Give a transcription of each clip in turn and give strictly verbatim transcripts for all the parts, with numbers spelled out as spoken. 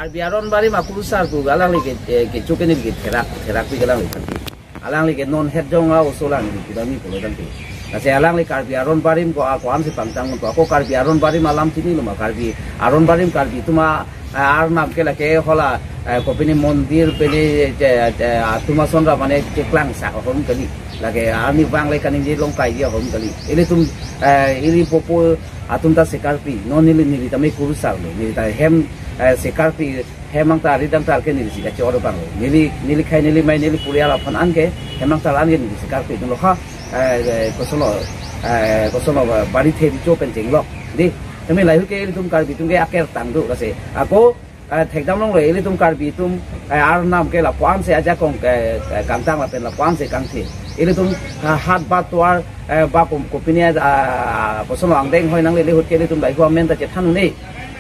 Karbi Aron Barim akurusar pu alangli ke, eh, kecho ke neli ke therak, therak pi alangli tangte. Alangli ke non het jong a oso lang neli pudam ni pulo tangte. Lasi alangli Karbi Aron Barim ko ako-an si pangtang ko ako Karbi Aron Barim alam chinilo ma Karbi Aron Barim Karbi atum a, eh, arnam ke lake hala, eh, kopine mondir pine, eh, eh, atum asonra mane cheklang sak ahormu kali. Lake arnivang le kaningje longkai ahormu kali. Ilitum, eh, ili popo atum ta sekarpi. Non neli neli tame kurusar lo. Neli ta hem, eh, sekarpi hem angtar ridang tar ke neli si kache-ot abang lo. Neli, neli khei neli mei neli purial aphan an ke hem angtar an ke neli sekarpi. Dunlo ha, eh, eh, kosono, eh, kosono, eh, bari the bicho pen chenglok. Dei, tame lahei ke ilitum Karbi atum ke aker tang do lasi. Ako, eh, thekdam longlo ilitum Karbi atum, eh, arnam ke lapu-an si ajakong ke, eh, kangtang lapen lapu-an si kangthe. Ilitum ha, hat ba tovar, eh, ba kom-, kopine, ah, kosono angdeng hoi nanglele ahut ke ilitum lahei amen ta chethan un-e.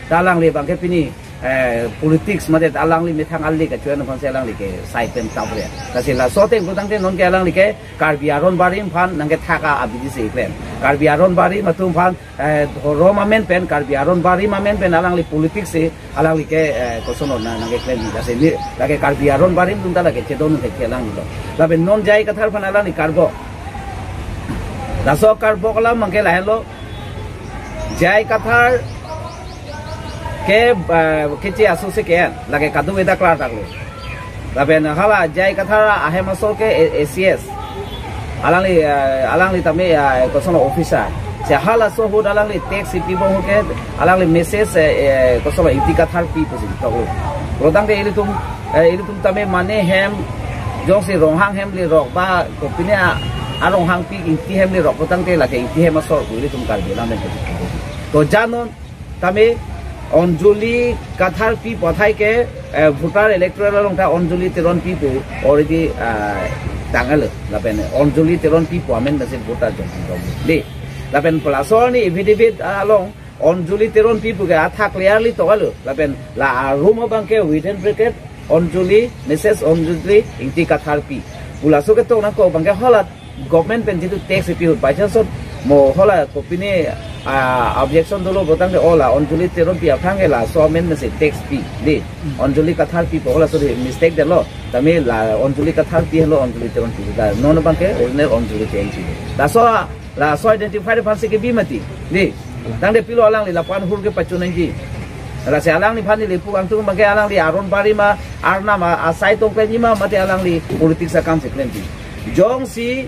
Ta alangli abang ke pini, eh, politics mate alangli methang ali kachoan aphan si alangli ke sai pen tap re. Lasi laso ateng putangte non ke alangli ke Karbi Aron Barim aphan nangkethak a abidi si klem. Karbi Aron Barim atum aphan, eh, dhorom amen pen, Karbi Aron Barim amen pen alangli politics si alangli ke, eh, kosono na nangkeklem. Lasi ne lake Karbi Aron Barim atum ta lake chedon thek alangli lo. Lapen non J I Kathar aphan alangli karbok. Laso karbok alam abang ke lahelo. J I Kathar ke, eh, keche aso si ke-en, lake kadokave ta klardak lo. Lapen hala J I Kathar ahem asor ke A-, A C S. Alangli, eh, alangli tame, eh, kosono officer. Si halaso ahut alangli text si pibom ahut ke, alangli message, eh, eh, kosono Ingti Kathar pi pusi toklo. Pulotangte ilitum, eh, ilitum tame mane hem, jongsi Ronghang hem lerok ba, kopine a, a Ronghangpi Ingti hem lerok pulotangte lake Ingti hem asor pu ilitum Karbi alam pen. To janon, tame Anjali Kathar pipo athai ke, eh, voter electoral along ta Anjali Teronpi pu already, ah, tanglo. Lapen Anjali Teronpi pu amen ta si voter jong tang dei. Lapen pulaso ni affidavit along Anjali Teronpi pu ke athak clearly toklo. Lapen la arum abang ke within bracket Anjali, Missus Anjali Ingti Kathar pi. Pulaso ketok nangkok abang ke hala government pen jitu text pi ahut by chance mo hala kopine, ah, objection dolo pulotangte ola Anjali Teronpi aphan ke laso amen mesi text pi dei. Anjali Kathar pi pu halaso dei mistake detlo. Tame la Anjali Kathar pi helo Anjali Teronpi. Da non abang ke original Anjali Teronpi. Laso, laso identify aphan si kebi mati dei. Tangte pilo alangli lapu-an hur ke pachu nangji. Lasi alangliphan neli pu angtung abang ke alangli Aron Barim arnam asai tong klemji ma mate alangli politics akam si klemji. Jongsi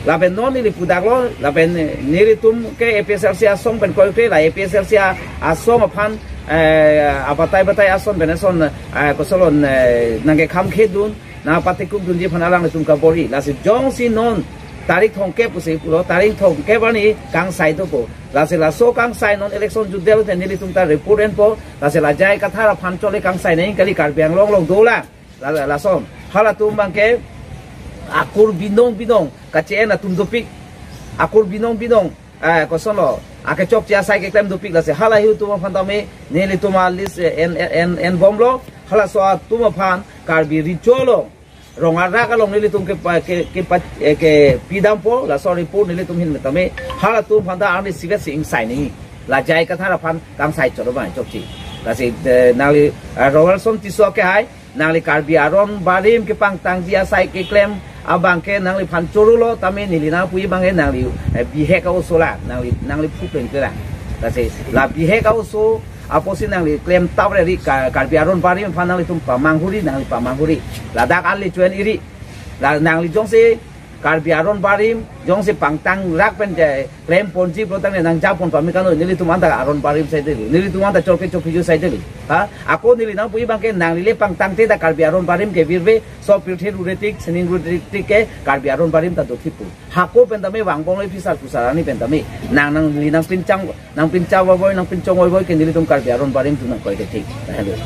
lapen non neli pudaklo, lapen nelitum ke A P H L C asong pen koike la A P H L C a-, asong aphan, eh, abatai batai ason pen ason, eh, kosono, eh, nangkekham khedun, nangpatikuk dunji aphan alanglitum kabor-i. Lasi jongsi non tarik thomkep pusi pulo, tarik thomkep arni kangsai dopo. Lasi laso kangsai non election jutdetlo te nelitum ta report enpo. Lasi la J I Kathar aphan chole kangsai nangji kali, Karbi Anglong along dolang. La, la, lason. Halatum abang ke akur binong binong kache-en atum dopik. Akur binong binong, eh, kosono akechokche asai keklem dopik lasi hala ahitum aphan tame nelitum a list, eh, en, en, en, enbomlo. Halaso atum aphan Karbi Recho along, Rong Arak along nelitum ke pa, ke, ke pa, eh, kepidampo, laso report nelitum ahin tame halatum aphan ta arni sivet si ingsai nangji. La J I Kathar aphan kangsai choro abang chokche. Lasi, eh, nangli, eh, Robertson Tisso ke hai, nangli Karbi Aron Barim kepangtangji asai keklem abang ke nangliphan chorolo tame neli nangpuji abang ke nangli, eh, bihek a-oso lang, nangli, nangli phupleng ke lang. Lasi la bihek a-oso apotsi nangli klem tap re ri Ka-, Karbi Aron Barim aphan nanglitum pamanghuri, nangli pamanghuri. Ladak ali chuen iri. La nangli jongsi Karbi Aron Barim jongsi pangtang rak pen je klem ponji pulotangte nang japon pame kano, nelitum anta Aron Barim sai dei. Nelitum anta chorke chorpijo sai dei. Ha? Ako neli nangpuji abang ke nangli le pangtangte ta Karbi Aron Barim ke virve, so pirthe ruretik, sining ruretik ke Karbi Aron Barim ta dothipo. Hako pen tame vangbong le phisar phusar arni pen tame. Nang, nangli nangpinchang, nangpinchang voivoi, nangpinchong voivoi ke nelitum Karbi Aron Barim atum nangkoi ke thik. Hello.